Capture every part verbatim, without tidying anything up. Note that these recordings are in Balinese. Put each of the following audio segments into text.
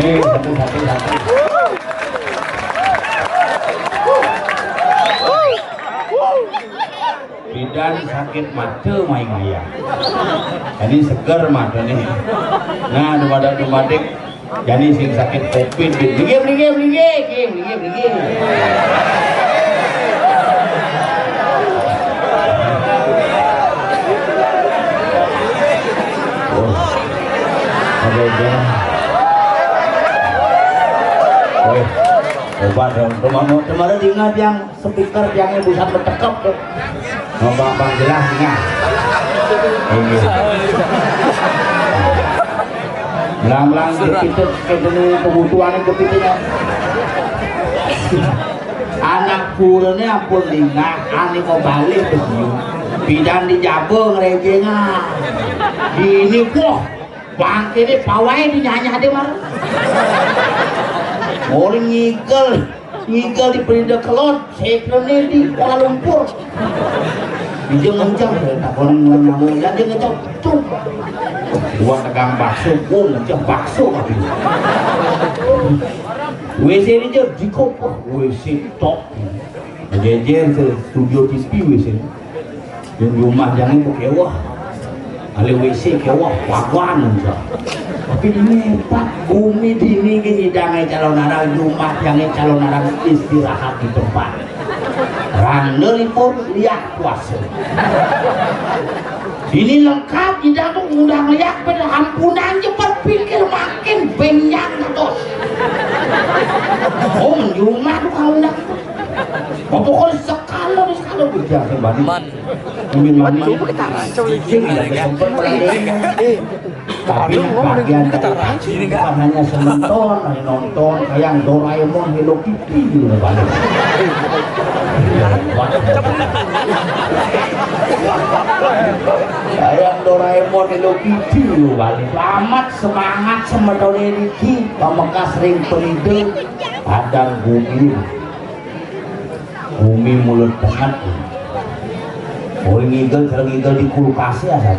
Eh, satu, satu, satu. Bidan sakit mata main ayah. Ini seger mata nih. Nah, daripada dumadik, jadi sing sakit covid. Minggir, minggir, minggir, minggir, minggir, minggir. Oh. Oke, oke. Woi, hebat dong. Teman-teman, dengar yang speaker yang busan betekep tuh. Ngomong-ngomong jelas, nah. Ini. Melang-melang kita, kita ini kebutuhan itu kita. Anak purane ampun lingah, ane kok balik begitu. Bidan di jaba ngrejengah. Ini, wah, bangkene pawai dinyanyah deh, Mar. Orang ngigel, ngigel di Perindah Kelon, sekrene di Kuala Lumpur. Dia ngencang, tak orang nyamu, dia ngencang, tuh. Gua tegang bakso, gua ngencang bakso, tapi. W C ini je, di kok, W C tok. Jejer ke studio T V W C. Yang rumah jangan kok kewah. Ale W C kewah, paguan aja. Tapi ini hebat, bumi dini gini dangai calon arang, rumah jangan calon arang istirahat di tempat. Randa lipur, lihat kuasa. Ini lengkap, tidak tuh udah ngeliat pada ampunan cepat pikir makin benjang terus. Oh, di rumah tuh kalau udah. Pokoknya sekali sekali kerja kembali. Man. Mungkin mandi. Coba kita racau lagi. Ini tidak sempat. Tapi bagian dari bukan hanya sementon, nonton kayak Doraemon, Hello Kitty gitu balik. Kayak Doraemon, Hello Kitty gitu balik. Amat semangat sementon ini, Ki. Pamekas ring penide, padang bumi. Bumi mulut banget. Oi ngigel, cara ngigel di kulkas ya, kan?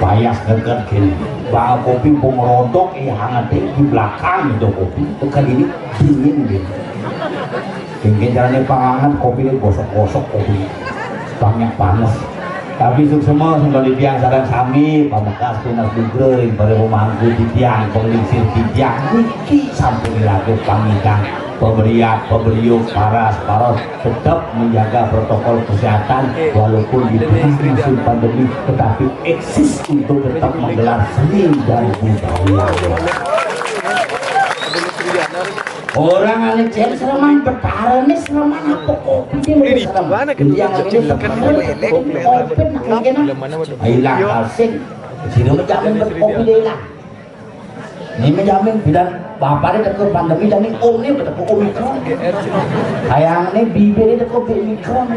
Payas deket gini. Bang kopi pengrodok, eh, hangat di belakang itu kopi. Tekan ini dingin gitu. Mungkin caranya pangangan kopi ini gosok-gosok kopi. Banyak panas. Tapi suksema sing kali tiang sareng sami, pamekas tunas lugra ring para pemangku titiang, penglingsir titiang, niki sampun dilakukan pangidang, pemeriat, pemeriuk, paras, paros, tetap menjaga protokol kesehatan walaupun di tengah musim pandemi, tetapi eksis untuk tetap menggelar seni dan budaya. Orang ane cen sereman betara ne sereman apa kopi dia lebih serem. Jadi yang ini sereman kopi nak kena. Hilang kalsing. Sini menjamin berkopi dia hilang. Ini menjamin bilang bapak dia teko pandemi dan ini om ni berteko omikron. Hayang ni bibir dia teko omikron.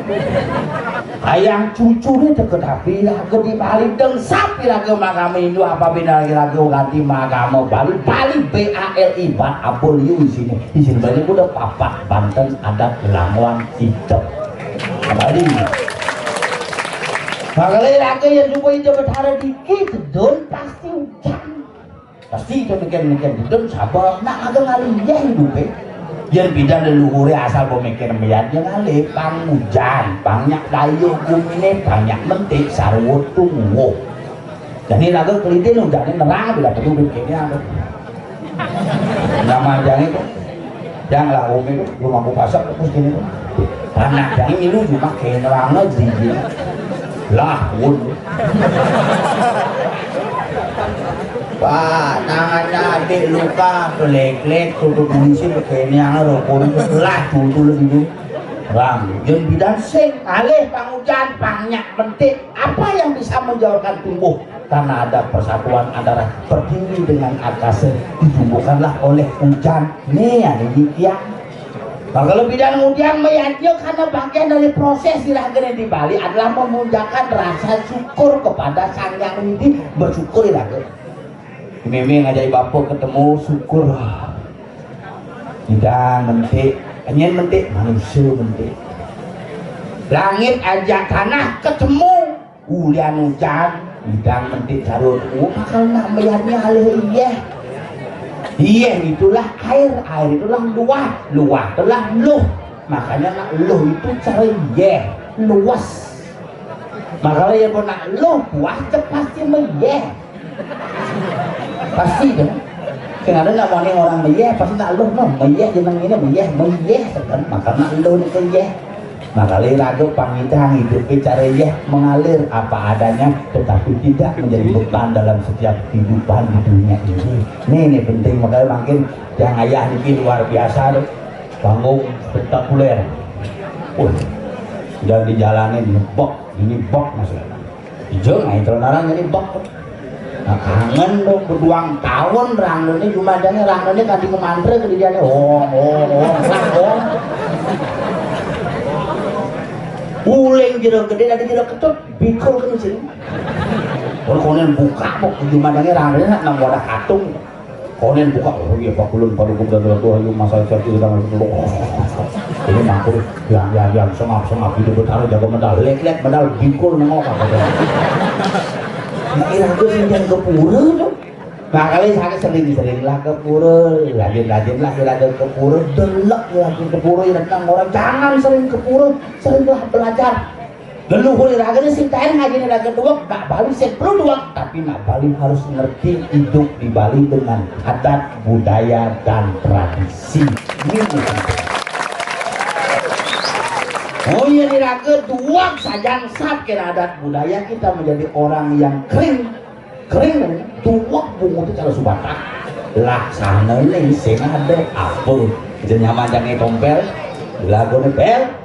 Hayang cucu ni teko tapi lagu di Bali deng sapi lagu magama Hindu apa bina lagi lagu ganti magama Bali, Bali B A L I, bat abul yu di sini. Di sini banyak udah papat Banten adat Langoan hitam. Bali. Kalau lagu yang juga itu betara dikit, don pasti hujan. Pasti itu mikir-mikir, don sabar, nak ada ngalih ya hidup eh. Yang bidan leluhure asal pemikir melihat yang ngalih, pang hujan, banyak dayu gumine, banyak mentik, sarwo tunggu. Jadi lagu kelidin hujan ini nerang bila betul mikirnya. Nama aja itu. Yang lah umi itu belum aku pasak terus gini tuh. Anak yang ini lu cuma kayak nerang aja gitu. Lah, wun. Pak, tangannya adik luka, kelek-kelek, tutup polisi begini yang rokok itu lah tutul gitu. Rang, yang bidan sing, alih pang hujan, pang nyak mentik. Apa yang bisa menjauhkan tumbuh? Karena ada persatuan antara pertiwi dengan akase ditumbuhkanlah oleh hujan. Nih, ya, ini dia. Nah, kalau bidan ngudian mayatnya karena bagian dari proses dirahagane di Bali adalah memunculkan rasa syukur kepada Sang Hyang Widi, bersyukur ya. Meme ngajak bapa ketemu syukur. Tidak mentik, nyen mentik, manusia mentik. Langit aja tanah ketemu. Ulian hujan, bidang mentik sarut. Oh, bakal nak melihatnya alih iya. Yéh itulah air, air itulah luah, luah itulah luh. Makanya nak luh itu cara yéh, luas. Makanya ya pun nak luh buah cep pasti meyéh. Pasti dong. Sing ada nak mani orang meyéh, pasti nak luh no. Meyéh jeneng ini meyéh, meyéh sekan. Maka nak luh itu yéh. Makanya raga pangitang hidup cara yéh mengalir apa adanya, tetapi tidak menjadi beban dalam setiap kehidupan di dunia ini. Ini, ini penting, makanya makin yang ayah ini luar biasa tuh. Panggung spektakuler. Wah, dan dijalanin bek, ini bek maksudnya. Ijo nggak itu larang jadi bek. Nah, kangen dong, berduang tahun rangdone, jumadane rangdone kanti memantre ke dia, oh, oh, oh, oh. Uling jero gede, nanti jero ketut, bikul ke sini. Kalau konen buka, mau ke jumadane rangdone, nang wadah katung. Konen buka, oh iya, Pak Kulun, Pak Dukun, dan Ratu Ayu, Mas Aja, kita nggak perlu. Ini mampir, yang, yang, yang, sengap, sengap, hidup bertaruh, jago medal, lek, lek, medal, bingkul, nengok, apa tuh. Nah, ini aku sih jangan ke pura tuh. Nah, kali saya sering-sering lah ke pura, rajin-rajin lah, kira ke pura, delek ya, ke pura, ya, orang jangan sering ke pura, seringlah belajar. Leluhur iragane sing kaen ngajine raga duweg, nak Bali sing perlu duweg, tapi nak Bali harus ngerti hidup di Bali dengan adat, budaya, dan tradisi. Ini penting. Oh iya, di raga duweg sajan sat kena adat budaya, kita menjadi orang yang kering. Kering, duweg bungut itu kalau subata. Lah sana nih sing ada apa? Jadi nyaman jangan tompel. Lagune bel.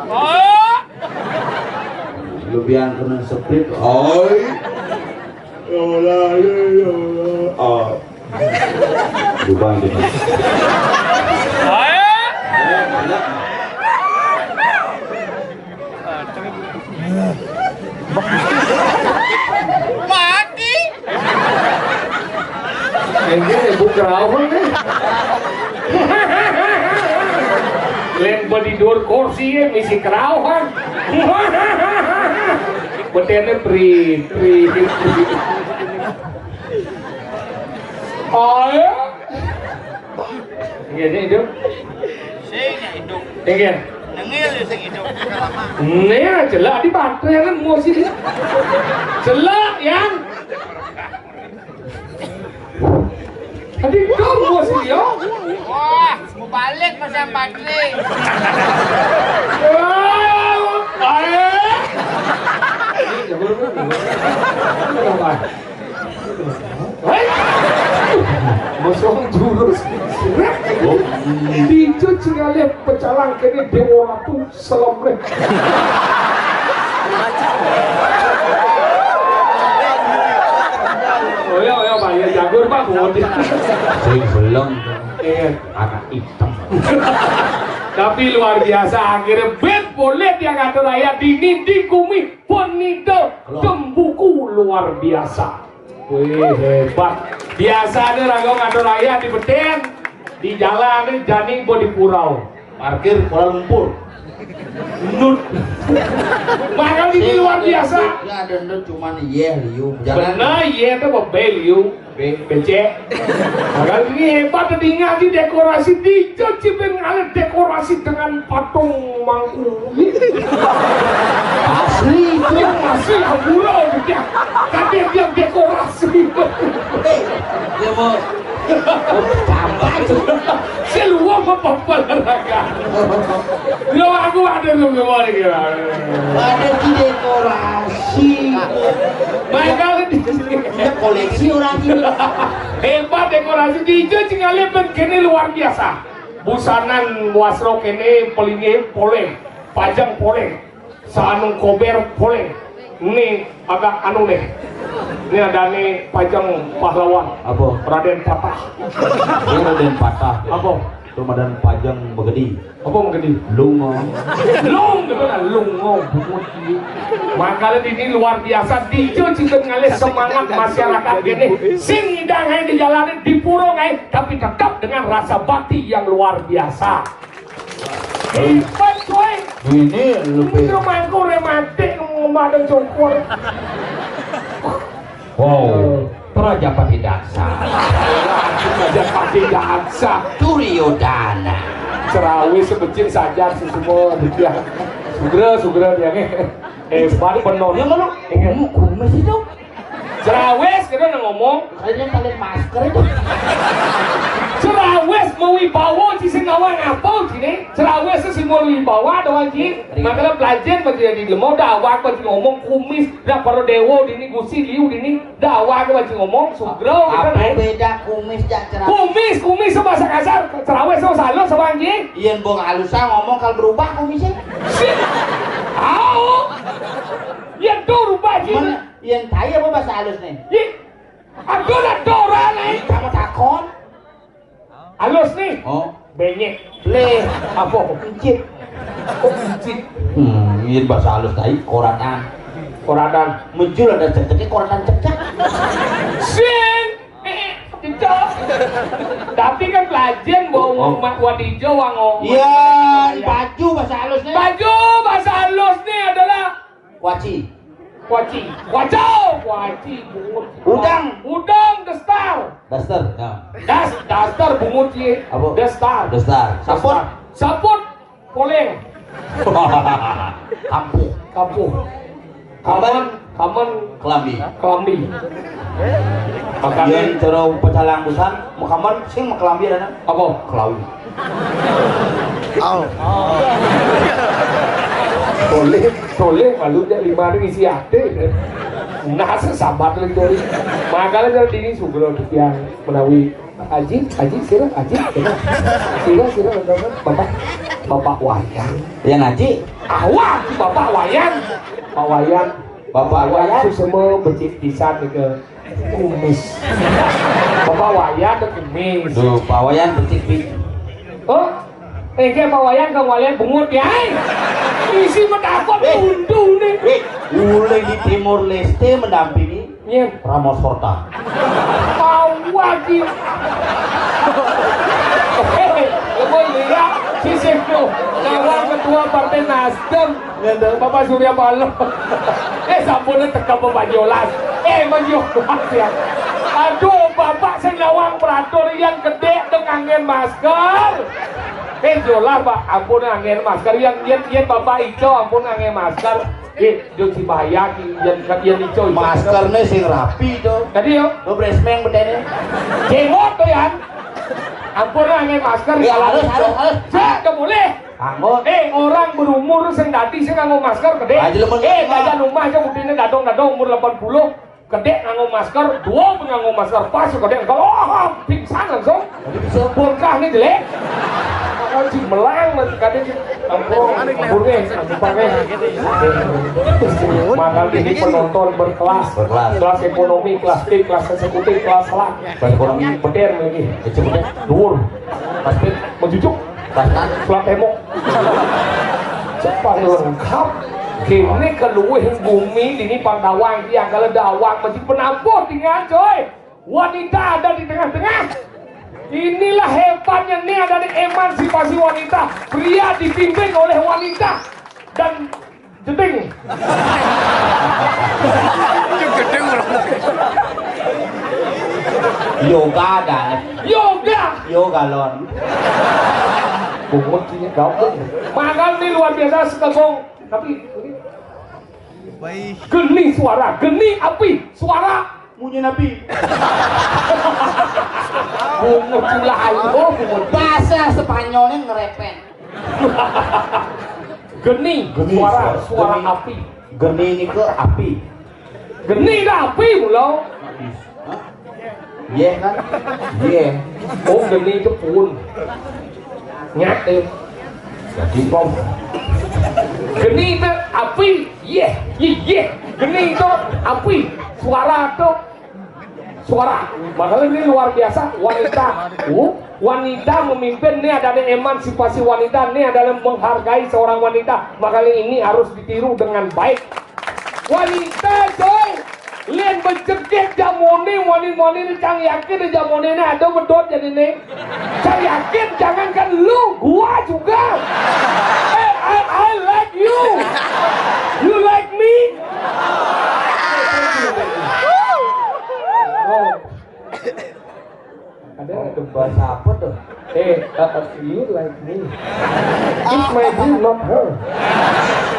Oh. Lu biang kena seprit, oi. Ya Allah, ya Allah. Oh. Lubang dia. Oi. Mati. Ini ibu kerawang nih. Lain badi dur kursi ya, misi kerawang. Betene prit, prit, prit. Ayo. Iya, ini hidup. Sing hidup. Iya. Nengil ya sing hidup. Ini aja lah, di baterai kan mau sini. Celak, Yang. Tadi kau mau sini, ya? Wah, mau balik pasang baterai. Wah, ayo. Ini jebol, Bu. Kenapa? Hei! Masuk jurus. Dicuci ngalih pecalang kene Dewa Ratu selem. Oh ya, oh ya, Pak, ya jagur, Pak, bodi. Sing belum. Iya. Anak hitam. Tapi luar biasa, akhirnya bet boleh dia ngatur ayat dini di kumi. Pun nida tembuku luar biasa. Wih, hebat. Biasanya raga ngatur ayat di beten, di jalan, jani bo di purau. Parkir Kuala Lumpur. Nut. Makanya ini luar biasa. Ya ada nut cuman iya liu. Jangan. Benar, iya itu bebel liu. Be-, becek. Makanya ini hebat, tadi ngaji dekorasi, dicuci ben ngalih dekorasi dengan patung mangku. Asli itu. Yang asli, gurau dia. Tapi dia dekorasi. Eh, dia mau tambah tuh. Seluar apa olahraga? Lo aku ada lu gimana gimana? Ada di dekorasi. Baik kalau di Iya, koleksi orang ini. Hebat dekorasi di ijo cingalih ben kene luar biasa. Busanan wasra kene pelinggih poleh, pajang poleh, saanung kober poleh. Ini agak anu nih. Ini ada nih pajang pahlawan. Apa? Raden Patah. Ini Raden Patah. Apa? Ramadan pajang begedi. Apa begedi? Lungo. Lung, gitu kan, lungo, bungut. Makanya ini luar biasa, dijo juga ngalih semangat masyarakat gini. Sing ngidang ae di jalanan, di pura ae, tapi tetap dengan rasa bakti yang luar biasa. Hebat, coy. Ini lebih. Itu mangku rematik ngomong ada congkor. Wow, Prajapati Daksa. Prajapati Daksa. Duryodana. Cerawis sebecil saja semua dia. Sugra, sugra dia nih. Hebat benar. Ya, malu. Iya. Kumis itu. Cerawis kita udah ngomong. Kayaknya paling masker itu. Cerawis mau wibawa di sing ngawang apa sini? Cerawis sing mau wibawa doang sih. Makanya belajar masih jadi lemah, dah awak masih ngomong kumis, dah para dewa dini, gusi liu dini. Dah awak aja masih ngomong, sugro, gitu, apa kan? Beda kumis jak cerawis? Kumis, kumis bahasa kasar, cerawis sama halus sama, Ji? Yen bong halusan ngomong kalau berubah kumisnya. Sih. Au. Ya tuh rubah, Ji. Mana? Yen tai apa bahasa halus nih? Ji. Aku nak dorang, eh. Kamu takon? Halus nih. Oh. Benyek. Leh. Apa? Encit. Oh, encit. Hmm, ini bahasa halus tai, koratan. Koratan. Muncul ada cekceknya, koratan cekcek. Sing. Eh, cekcek. Tapi kan pelajaran bawa. Oh. Mak wadijo wango. Iya, baju bahasa halusnya. Baju bahasa halus nih adalah Kuaci. Kuaci. Kuacau. Kuaci, bungut. Udang. Udang, daster. Daster, ya. Das-, daster, bungut, ye. Apa? Daster. Daster. Saput. Daster. Saput, poleng. Kampuh. Kampuh. Kamen. Kamen. Kelambi. Kelambi. Makanya. Yen cara pecalang busan, makamen sing kelambi ada. Apa? Kelambi. Au. Boleh, boleh, malu jak lima hari isi ate. Nah, sesabat lagi dari. Makanya dari ini sugro yang menawi. Aji, aji, sira, aji, sira. Sira, sira, bapak. Bapak Wayan. Yang ngaji? Awak, Bapak Wayan. Pak Wayan. Bapak Wayan Wayan. Susemo becik pisan ke kumis. Bapak Wayan ke kumis. Duh, Pak Wayan becik pi. Oh, eh, ke Pak Wayan ke Wayan bungut ya. Eh. Isi medakot Eh. Undu nih. Wih, mulai di Timor Leste mendampingi Nyen. Ramos Horta. Awak iki. Lebo iya, sisipku. Lawan ketua Partai Nasdem. Ngene. Bapak Surya Paloh. Eh, sampun teka Bapak Jolas. Eh, Mas Jolas ya. Aduh, Bapak sing lawang peratur yang gede dong angin masker. Eh, Jolas, Pak, ampun angin masker. Yang yen, yen Bapak Ijo ampun angin masker. Eh, Jun si bahaya ki, yen, yen ijo, ijo. Maskerne sing rapi to. Tadi yo. Lo bresmeng bedene. Jengot to, Yan. Ampun lah, nge masker. Ya, harus, harus, harus. Cek, gak boleh. Anggo. Eh, orang berumur sing dadi sing nganggo masker gede. Aja lu men- Eh, gajah rumah aja budine dadong-dadong umur delapan puluh. Gede nganggo masker, dua nganggo masker pas gede kalau oh, pingsan langsung. Bongkah nih jelek. Makanya si melang nanti kadang si ampun, ampun nih, ampun pakai. Maka ini penonton berkelas. Berkelas. Kelas ekonomi, kelas T, kelas eksekutif, kelas selak. Kelas ekonomi. Beder lagi. Eksekutif. Dur. Pas T. Menjujuk. Pas T. Kelas tembok. Cepat lengkap. Kini keluih bumi ini pandawang dia kalau dawang masih penampuh tinggal coy. Wanita ada di tengah-tengah. Inilah hebatnya, ini ada di emansipasi wanita. Pria dipimpin oleh wanita dan jeding. Yoga ada. Yoga. Yoga lon. Bungut sini gaul. Makan ini luar biasa sekegong. Tapi ini geni suara, geni api, suara Munyi nabi. Bungut pula ayo, bungut. Bahasa Spanyolnya ngerepet. Geni, geni, suara, suara, suara geni. Api. Geni ini ke api. Geni ke api, mulo. Hah? Iya kan? Iya. Oh, geni itu pun. Nyate. Jadi, Bom. Geni itu api. Iya, iya, iya. Geni itu api. Suara itu suara. Makanya ini luar biasa. Wanita. Uh, wanita memimpin. Ini adalah emansipasi wanita. Ini adalah menghargai seorang wanita. Makanya ini harus ditiru dengan baik. Wanita, coy. Lien becekek jamone, moni-moni ni cang yakin jamone ni ada medot jadi ni. Cang yakin jangankan lu, gua juga. Eh, I, I like you. You like me? Oh. Ada, ada. Bahasa apa tuh? Eh, uh, uh, you like me. It's my dream, not her.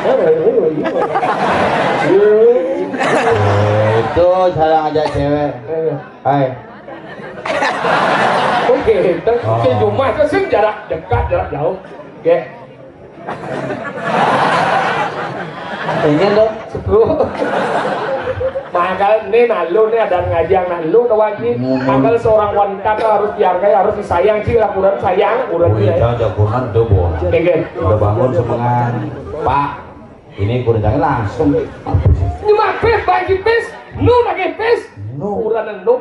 Oh, really, you like you. Itu cara ngajak cewek. Eh. Hai. Oke, terus Oh. Ke rumah itu sih jarak dekat, jarak jauh. Oke. Pengen dong. Sepuluh. Mangkal ni nak lu ni ada ngaji yang nak lu tu wajib. Hmm. Mangkal seorang wanita tu harus dihargai, harus disayang sih lah, kurang sayang, kurang Wih, dia. Jangan jagoan tu, Bo. Oke. Udah bangun semangat. Pak, ini kurang jangan langsung. Nyemak pis, bagi pis, nu lagi pis. Nu. Kurang nu.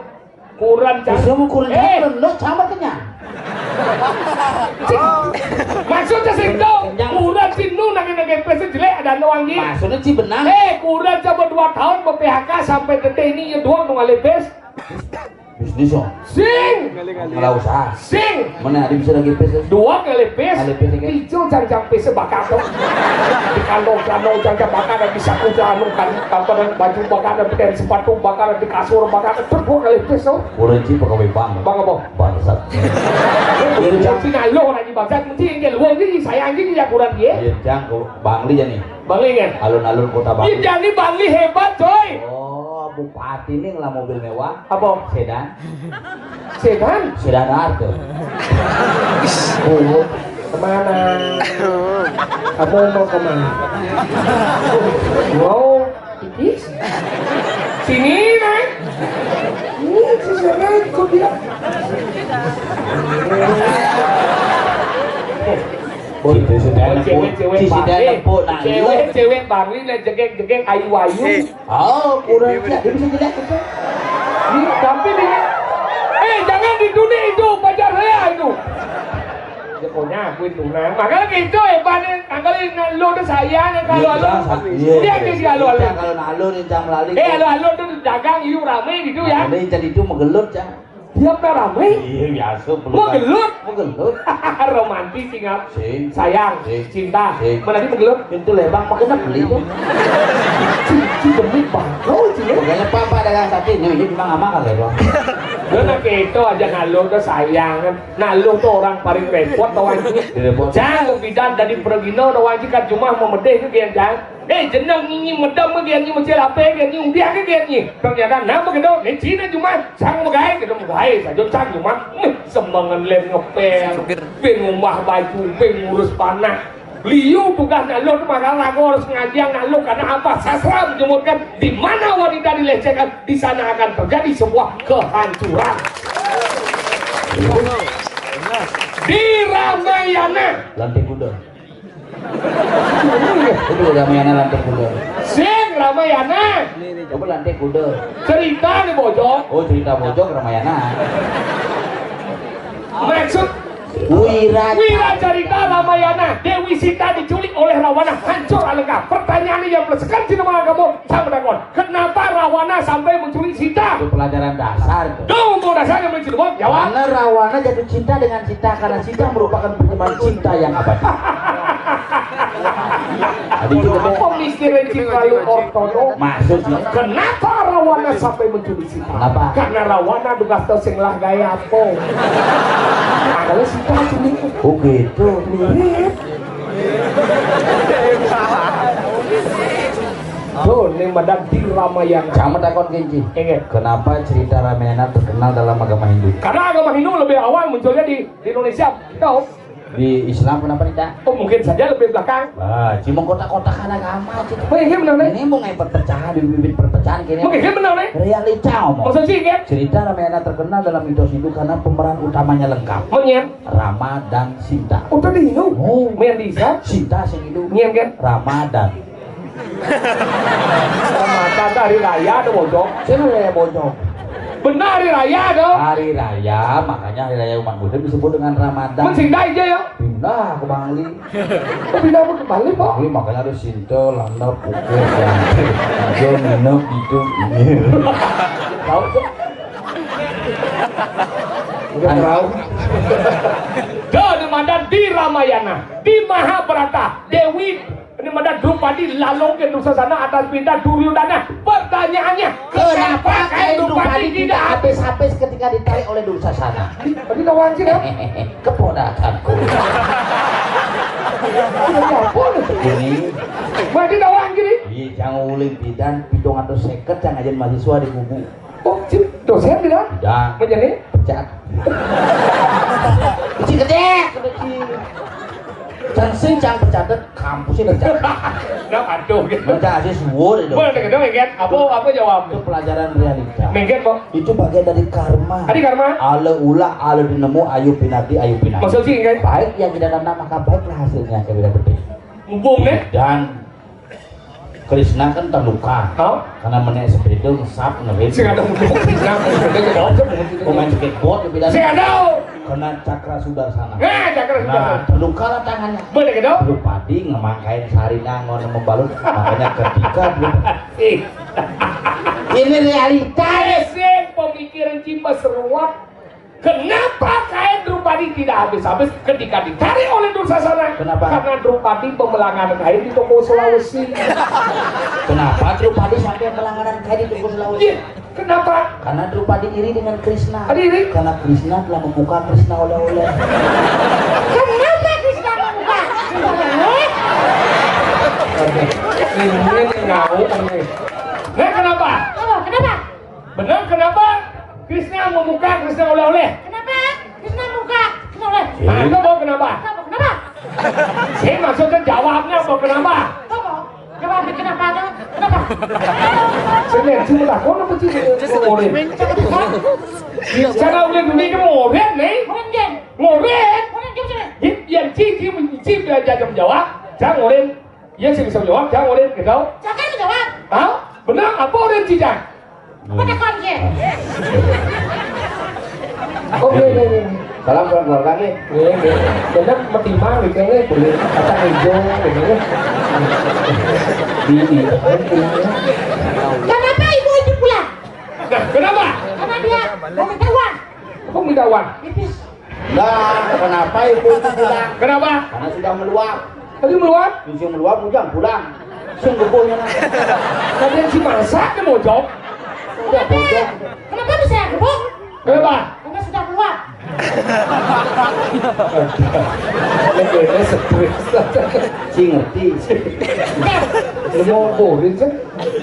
Kurang cang. Bisa mau kurang Eh. Cang, lo cang kenyang. Cik. Maksudnya sih itu, Kenyang. Kurang sih nu nangin nangin pes jelek ada nu wangi. Maksudnya sih benar. Eh, kurang coba dua tahun mau P H K sampai detik ini ya doang nu ngalih pes. Bisnis, oh. Sing. Ngelah usaha. Sing. Mana ada bisa lagi pes? Dua kali pes. Kali pes, kan? Hijau cang-cang pes bakar tuh. Di kandong-kandong cang-cang bakar, di saku anu kan, apa dan baju bakar, dan sepatu bakar, di kasur bakar, itu dua kali pes tuh. Orang sih pegawai bank. Bang apa? Bangsat. Jadi lo lagi bangsat, mesti yang dia luang ini, saya ini ya kurang dia. Iya, Cang, kalau Bangli ya nih. Bangli kan? Alun-alun kota Bangli. Iya, jadi Bangli hebat, coy. Oh, bupati nih ngelah mobil mewah. Apa? Sedan. Sedan? Sedan Arte. Oh, kemana? Kamu mau kemana? Mau pipis? Sini, Nay. Ini si Sedan ikut dia. Cewek-cewek Bangli, cewek-cewek Bangli nek jegek-jegek ayu-ayu. Oh, kurang dia bisa jelek itu. Tapi di eh, jangan ditunda itu pacar saya itu. Pokoknya aku itu nah. Makanya gitu hebatnya. Angkali lu tuh sayang kalau lu. Dia gitu kalau lu. Kalau lu nih jam lali. Eh, lu tuh dagang iu rame gitu ya. Ini jadi itu menggelut ya. Dia pernah rame? Iya, biasa. Mau gelut? Mau gelut. Romantis, ingat. Sing. Sayang, sing, cinta. Sing. Mana dia mau gelut? Pintu lebang, pakai beli tuh. Cuci demi bangkrut, sih. Makanya papa dagang sate, ini, ini memang amal kali ya, Bang. Dia nak itu aja ngalur tuh sayang kan. Nalur tuh orang paling repot, tau anjing. Repot. Jangan bidan dari pergino, tau anjing kan cuma memedih tuh, Gian, jangan. Eh, jeneng nginyi medem ke nyi mecil ape ke nyi udah ke ke nyi. Ternyata nama kedok ni Cina cuma sang megai kedok megai saja sang cuma. Eh, sembangan lem ngepel, ping ngumah baju, ping ngurus panah. Liu tugas nak lo tu makan lagu harus ngajian nak lo karena apa? Sastra menyebutkan di mana wanita dilecehkan, di sana akan terjadi sebuah kehancuran. Di Ramayana. Lantai kuda. Itu Ramayana lantai kuda. Sing Ramayana. Coba lantai kuda. Cerita nih bojong. Oh, cerita bojong Ramayana. Maksud Wira. Wira cerita Ramayana. Dewi Sita diculik oleh Rawana. Hancur alengka. Pertanyaan yang melesekan cinema kamu. Sama dengan. Kenapa Rawana sampai menculik Sita? Itu pelajaran dasar itu. Tuh, untuk dasarnya menculik. Jawab. Karena Rawana jatuh cinta dengan Sita karena Sita merupakan pinjaman cinta yang abadi. Tadi itu katanya pemikiran cinta lu ortodok. Maksudnya? Kenapa Rawana sampai menculik Sita? Kenapa? Karena Rawana juga tahu sing lah gaya apa. Makanya Sita culik. Oh gitu. Mirip. Tuh, ini madan di Ramayana. Sama takon Kenji. Ingat. Kenapa cerita Ramayana terkenal dalam agama Hindu? Karena agama Hindu lebih awal munculnya di, di Indonesia. Tahu? Di Islam kenapa tidak? Oh, mungkin saja lebih belakang. Wah, cuma kotak-kotakan agama aja. Oh, iya benar nih. Ini mau ngai perpecahan, bibit perpecahan kini. Mungkin benar nih. Realita ngomong. Maksud sih kan? Cerita Ramayana terkenal dalam mitos Hindu karena pemeran utamanya lengkap. Menyen. Rama dan Sinta. Oh, tadi Hindu. Oh. Menyen bisa. Sinta sing Hindu. Menyen kan? Ramadan. Ramadan hari raya ada bojong. Sini raya bojong. Benar hari raya ada. Hari raya, makanya hari raya umat Muslim disebut dengan Ramadan. Mensindai aja ya. Pindah ke Bangli. Oh, pindah ke Bangli, Pak? Bangli makanya ada Sinta, Landap, Pukul, Kuantan. Dia nginep gitu. Tahu tuh? Udah tahu. Dah, di mana? Di Ramayana, di Mahabharata, Dewi ini mana Drupadi lalung ke Dursasana atas perintah Duryodana. Pertanyaannya, kenapa kain Drupadi tidak habis-habis ketika ditarik oleh Dursasana? Tadi nawang sih ya? Keponakanku. Ini apa nih? Ini. Berarti nawang gini. Iya, jangan uling bidan, pitung atau seket, jangan aja mahasiswa di kubu. Oh, cik, dosen bidan? Bidan. Menjadi? Pecat. Cik gede, kecil. Can sing cang pecatet, kampusnya pecat. Nah, aduh gitu. Baca aja suwur itu. Boleh gitu, Megan. Apa apa jawab? Itu pelajaran realita. Megan kok. Itu bagian dari karma. Tadi karma? Ale ulah, ale dinemu, ayo pinati, ayo pinati. Maksud sih kan? Baik yang kita tanam maka baiklah hasilnya yang kita petik. Mumpung deh. Dan Krishna kan terluka. Hah? Karena menaik sepeda ngesap ngerit. Sing ada mungkin Krishna, sepeda ke dalam, sepeda ke dalam. Pemain skateboard dia bilang. Sing ada. Kena cakra sudarsana. Nah, cakra sudarsana. Nah, terluka lah tangannya. Boleh ke dalam? Drupadi ngemangkain sarina ngono membalut. Makanya ketika Drupadi. Eh. Ini realita. Sing pemikiran cimba seruat. Kenapa kain Drupadi tidak habis-habis ketika ditarik oleh Dursasana? Kenapa? Karena Drupadi pembelangan kain di toko Sulawesi. Kenapa Drupadi sampai berlangganan kain di toko Sulawesi? Iya, kenapa? Karena Drupadi iri dengan Krishna. Ada iri? Karena Krishna telah membuka Krishna oleh-oleh. Kenapa Krishna membuka? Ini ngau ini. Nah, kenapa? Oh, kenapa? Benar, kenapa Krishna membuka Krishna oleh-oleh? Kenapa Krishna membuka Krishna oleh? Nah, itu mau kenapa? Kenapa? Kenapa? Saya maksudnya jawabnya apa kenapa? Apa? Jawabnya kenapa tuh? Kenapa? Saya cuma takut apa sih? Ngorin. Cara udah dulu ini ngorin nih. Ngorin, Gen. Ngorin. Ngorin, Gen, sini. Ih, Yén ci, ci, ci bisa jawab, jang ulin. Yén ci bisa jawab, jang ulin, gitu. Jangan jawab. Hah? Bener apa ulin ci jang? Apa takon, Ci? Oke, oke, oke. Salam, salam keluarga nih. Iya, iya. Bener, metimang gitu, nih. Boleh kacang hijau, gitu, nih. Di, di, Kenapa ibu itu pulang? Nah, kenapa? Karena dia mau minta uang. Kok minta uang? Pipis. Lah, kenapa ibu itu pulang? Kenapa? Karena sudah meluap. Tadi meluap? Sing meluap, ujang pulang. Sing gebuhnya nah. Tadi si masak di mojok. Udah bojok. Kenapa bisa gebuk? Kenapa? Karena sudah meluap. Ini kayaknya stres. Sing ngerti. Lu mau borin kan?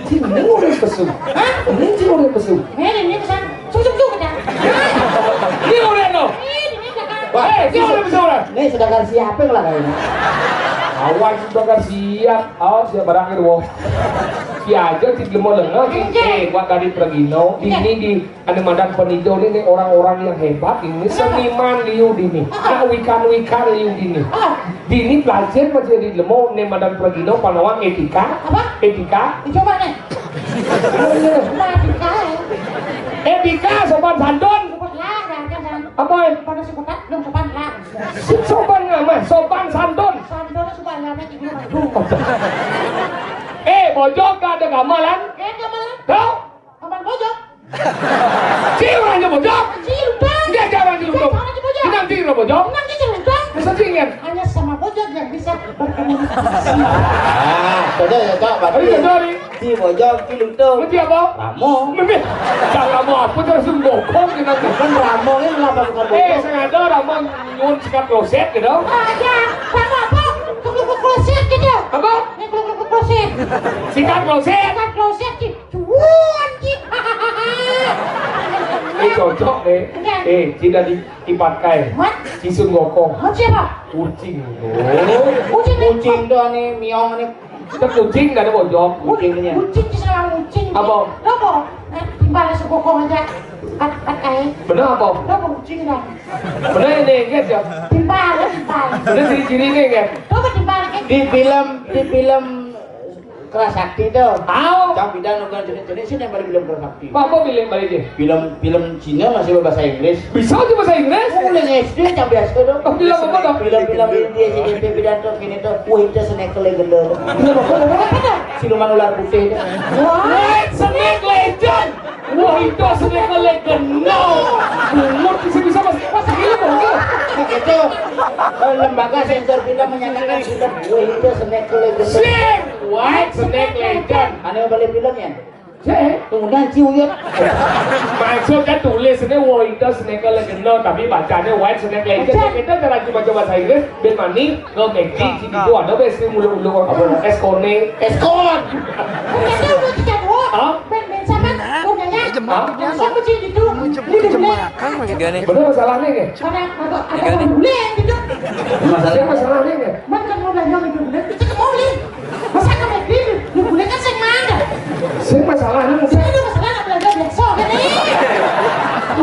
Sini orang pesu. Ini sih orang pesu. Ini ini pesan. Susu juga dah. Ini orang no. Ini ini belakang. Wah, Eh, ini orang pesu orang. Ini sedangkan siapa yang lah kayaknya? Awas bakar siap. Awas ya barangnya wong. Si aja si lemo lengo si eh buat dari Pregino. Ini di anu madan penido ini orang-orang yang hebat ini seniman liu dini. Nah, wikan-wikan liu dini. Dini pelajar masih di lemo ne madan Pregino panawang etika. Apa? Etika. Dicoba nih. Nah, dikau. Etika sopan santun. Cepat lah, jangan jangan. Apa? Eh? Pada si kotak belum sopan lah. Sopan ngamah, sopan santun. Santun supaya nanti ibu maju. Eh, bojok gak ada gamelan? Eh, gamelan. Tahu? Gamelan bojok. Ci orangnya bojok. Ciludang. Dia aja orang di Dia lutung. orang di bojok. Kenapa di bojok? Kenapa di ciludang? Masa cingen. Hanya sama bojok yang bisa berkomunikasi. Ah, sudah ya, Cok. Ayo, sorry. Si bojok, si lutung. Mesti apa? Ramo. Mesti. Jangan mau apa terus bokong kita. Kan ramo ini kenapa bukan Eh, bojok? Sengaja orang mau nyuwun sikat kloset gitu. Aja, sama apa? Keluar kloset gitu. Apa? Ini keluar kloset. Sikat kloset. Sikat kloset gitu. Cuan gitu. Eh, cocok deh. Eh, tidak di ipat kai. Mat, Cisun bokong. mat siapa? Kucing. Kucing nih. Kucing tuh nih, miong nih. Kita kucing gak ada bojok. Kucingnya. Kucing sih sama kucing. Apa? Lo mau? Eh, timbal si bokong aja. Kat kat kai. Bener apa? Lo mau kucing dah. Bener ini, guys ya. Timbal, timbal. Bener ciri-ciri ini, guys. Lo mau timbal kan? Di film, di film Kerasakti tuh. Tahu? Cang pindah nonton jenis-jenis sih yang paling film Kerasakti. Apa apa pilih balik dia? Film film Cina masih berbahasa Inggris. Bisa aja bahasa Inggris? Mulai S D cang biasa dong. Oh, film apa dong? Film-film India sih, P P dan tuh gini tuh. Wah, itu Snake Legend. Film apa apa? Siluman ular putih itu. Wah, Snake Legend. Wah, itu Snake Legend. No. Bungut bisa bisa masih masih gila bungut. Itu eh, lembaga sensor film menyatakan film. Wah, itu Snake Legend. Sing. White Snake Legend. Aneh balik filmnya. Sing. Kemudian ciuyut. Maksudnya tulis ini wah itu Snake Legend no, tapi bacanya White Snake Legend. Kita cara baca bahasa Inggris, ben mani, no keki, sini itu ada bes ini mulu-mulu apa? Eskone. Eskon. Kita udah kita dua. Hah? Ben ben sama. Udah ya. Hah? Siapa sih gitu? Ini udah mulai. Bener masalahnya nih. Karena ada ada orang bule yang gitu. Masalahnya masalahnya nih. Man kan mau belajar gitu bule. Kita mau nih. Masa kamu gitu? Lu bule kan sing mana? Sing masalahnya Saya udah masalah nggak belajar biasa kan nih.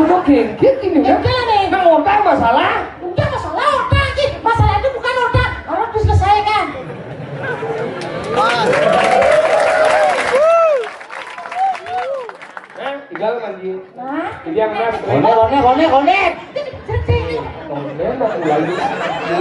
Udah gengkit ini kan. Enggak nih. Nah, otak masalah. Udah masalah otak lagi. Masalah itu bukan otak. Harus diselesaikan. Nah, tinggal lagi. Nah, Jadi yang nas. Konek, konek, konek, konek. jadi cerita ini. Konek mau lagi.